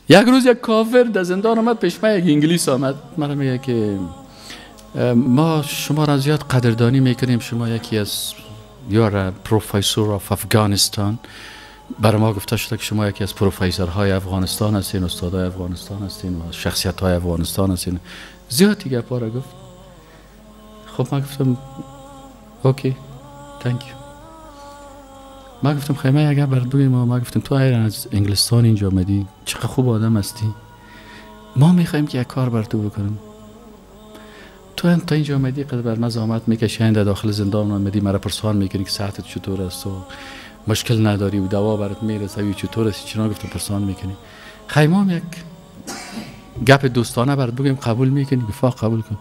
یک روز یک کافر در زندان آمد پیش من، یک انگلیس آمد، مرا میگه که ما شما را زیاد قدردانی میکنیم، شما یکی از you are a professor of Afghanistan. برای ما گفته شده که شما یکی از پروفسورهای افغانستان هستین، استادای افغانستان هستین و شخصیت های افغانستان هستین. زیاد دیگه پا گفت. خب من گفتم okay thank you. من گفتم خیمه اگر برات بگیم، ما گفتم تو از انگلستان اینجا آمدی، چقدر خوب آدم هستی، ما میخوایم که یک کار بر تو بکنیم. تو تا اینجا آمدی قدر بر ما زحمت میکشی، در داخل زندان آمدی مرا پرسان میکنی که صحتت چطور است و مشکل نداری و دوا برات میرسه و چطور است، چنا گفتم پرسان میکنی. خیمه هم یک گپ دوستانه برات بگیم قبول میکنی؟ گفت قبول کن.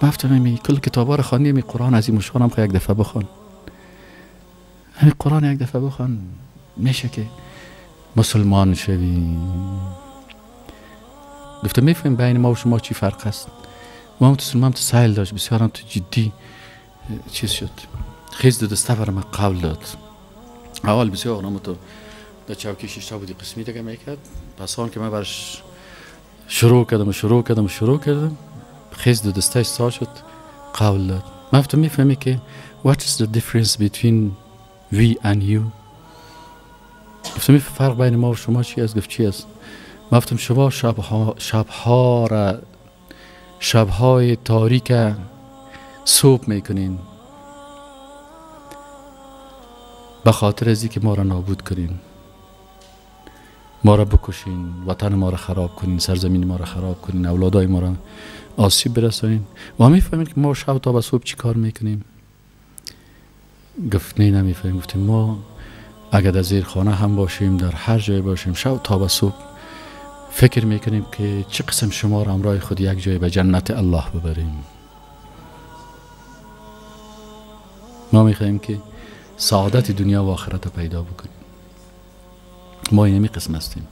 من گفتم می کل کتابا رو خواندی، می قرآن از این مشان هم یک دفعه بخوان، همین قرآن یک دفعه بخوان میشه که مسلمان شوی. گفتم میفهمیم بین ما و شما چی فرق است. ما هم تو سهل داشت، بسیار هم تو جدی چیز شد. خیز دو دسته برای من قول داد. اول بسیار نام تو در چوکی شیشتا بودی قسمی دیگه میکرد. پس آن که من برش شروع کردم و شروع کردم و شروع کردم، خیز دو دسته سا شد، قول داد. من گفتم میفهمی که what is the difference between we and you؟ گفتم فرق بین ما و شما چی است؟ گفت چی است؟ من گفتم شما شبها را شبهای تاریک صبح میکنین به خاطر از اینکه ما را نابود کنین، ما را بکشین، وطن ما را خراب کنین، سرزمین ما را خراب کنین، اولادای ما را آسیب برسانین. و میفهمین که ما شب تا به صبح چی کار میکنیم؟ گفت نه نمیفهمیم. گفتیم ما اگر در زیر خانه هم باشیم، در هر جای باشیم، شب تا به صبح فکر میکنیم که چه قسم شما را همراه خود یک جای به جنت الله ببریم. ما میخواهیم که سعادت دنیا و آخرت را پیدا بکنیم. ما اینمی قسم هستیم.